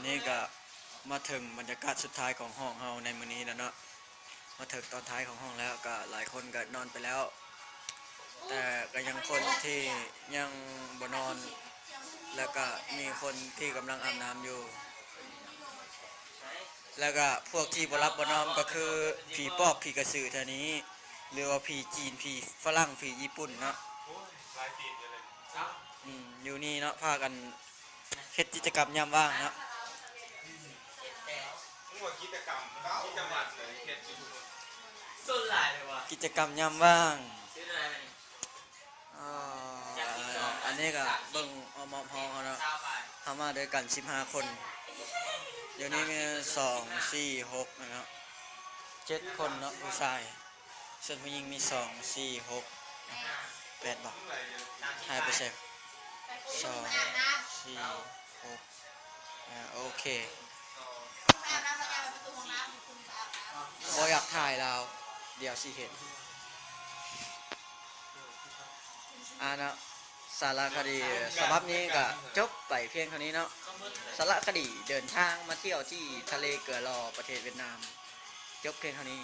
ນີ້ກໍມາເຖິງບັນຍາກາດສຸດທ້າຍຂອງຫ້ອງເຮົາໃນມື້ນີ້ແລ້ວເນາະ. ມາເຖິງຕອນທ້າຍຂອງຫ້ອງແລ້ວ ກໍຫຼາຍຄົນກໍນອນໄປແລ້ວ ແຕ່ກໍຍັງຄົນທີ່ຍັງບໍ່ນອນ ແລ້ວກໍມີຄົນທີ່ກຳລັງອາບນ້ຳຢູ່. ແລ້ວກໍພວກທີ່ບໍ່ຫຼັບບໍ່ນອນກໍຄືຜີປອບ ຜີກະສືແຖວນີ້ ຫຼືວ່າຜີຈີນ ຜີຝຣັ່ງ ຜີຍີ່ປຸ່ນເນາະ. ອືມ ຢູ່ນີ້ເນາະ ພາກັນເຮັດກິດຈະກຳຍາມວ່າງເນາະ. ກິດຈະກຳຍາມວ່າງ ອັນນີ້ກໍເບິ່ງອ້ອມຮອບເຮົາເນາະ ເຮົາມາດ້ວຍກັນສິບຫ້າຄົນ. ຢູ່ນີ້ມີສອງ ສີ່ ຫົກເນາະ ເຈັດຄົນເນາະ ຜູ້ຊາຍ. ສ່ວນຜູ້ຍິງມີສອງ ສີ່ ຫົກ ແປດບໍ? ຫາຍໄປໃສ? ສອງ ສີ່ ຫົກ ອ່າ ໂອເຄ. ບໍ່ຢາກຖ່າຍລາວ ດຽວຊິເຫັນ. ອ່າເນາະ ສາລະຄະດີສະບັບນີ້ກໍຈົບໄປພຽງເທົ່ານີ້ເນາະ. ສາລະຄະດີເດີນທາງມາທ່ຽວທີ່ທະເລເກືອຫຼໍ່ ປະເທດຫວຽດນາມ ຈົບພຽງເທົ່ານີ້.